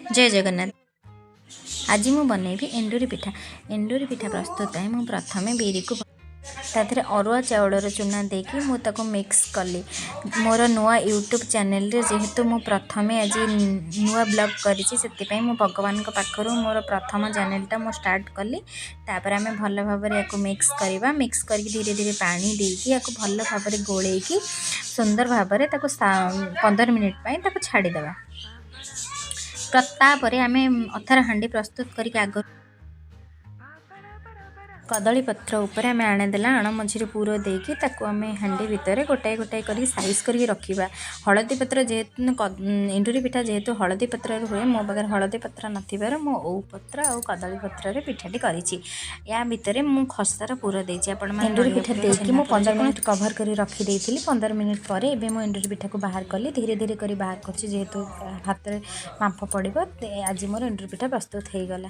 ଜୟ ଜଗନ୍ନାଥ। ଆଜି ମୁଁ ବନେଇବି ଏଣ୍ଡୁରି ପିଠା। ଏଣ୍ଡୁରି ପିଠା ପ୍ରସ୍ତୁତ ପାଇଁ ମୁଁ ପ୍ରଥମେ ବିରିକୁ ତା ଦେହରେ ଅରୁଆ ଚାଉଳର ଚୁନା ଦେଇକି ମୁଁ ତାକୁ ମିକ୍ସ କଲି। ମୋର ନୂଆ ୟୁଟ୍ୟୁବ୍ ଚ୍ୟାନେଲରେ ଯେହେତୁ ମୁଁ ପ୍ରଥମେ ଆଜି ନୂଆ ବ୍ଲଗ୍ କରିଛି, ସେଥିପାଇଁ ମୁଁ ଭଗବାନଙ୍କ ପାଖରୁ ମୋର ପ୍ରଥମ ଚ୍ୟାନେଲଟା ମୁଁ ଷ୍ଟାର୍ଟ କଲି। ତାପରେ ଆମେ ଭଲ ଭାବରେ ୟାକୁ ମିକ୍ସ କରିବା। ମିକ୍ସ କରିକି ଧୀରେ ଧୀରେ ପାଣି ଦେଇକି ୟାକୁ ଭଲ ଭାବରେ ଗୋଳେଇକି ସୁନ୍ଦର ଭାବରେ ତାକୁ 15 ମିନିଟ୍ ପାଇଁ ତାକୁ ଛାଡ଼ିଦେବା। ତାପରେ ଆମେ ଅଥର ହାଣ୍ଡି ପ୍ରସ୍ତୁତ କରିକି ଆଗ କଦଳୀ ପତ୍ର ଉପରେ ଆମେ ଆଣ ଦେଲା, ଆଣ ମଝିରେ ପୁର ଦେଇକି ତାକୁ ଆମେ ହାଣ୍ଡି ଭିତରେ ଗୋଟାଏ ଗୋଟାଏ କରିକି ସାଇଜ୍ କରିକି ରଖିବା। ହଳଦୀ ପତ୍ର ଯେହେତୁ, ଏଣ୍ଡୁରି ପିଠା ଯେହେତୁ ହଳଦୀ ପତ୍ରରେ ହୁଏ, ମୋ ପାଖରେ ହଳଦୀ ପତ୍ର ନଥିବାରୁ ମୁଁ ଓଉ ପତ୍ର ଆଉ କଦଳୀ ପତ୍ରରେ ପିଠାଟି କରିଛି। ୟା ଭିତରେ ମୁଁ ଖସାର ପୁର ଦେଇଛି। ଆପଣମାନେ ଏଣ୍ଡୁରି ପିଠା ଦେଇକି ମୁଁ 15 ମିନିଟ୍ କଭର୍ କରି ରଖିଦେଇଥିଲି। 15 ମିନିଟ୍ ପରେ ଏବେ ମୁଁ ଏଣ୍ଡୁରି ପିଠାକୁ ବାହାର କଲି। ଧୀରେ ଧୀରେ କରି ବାହାର କରୁଛି, ଯେହେତୁ ହାତରେ ବାମ୍ଫ ପଡ଼ିବ। ଆଜି ମୋର ଏଣ୍ଡୁରି ପିଠା ପ୍ରସ୍ତୁତ ହେଇଗଲା।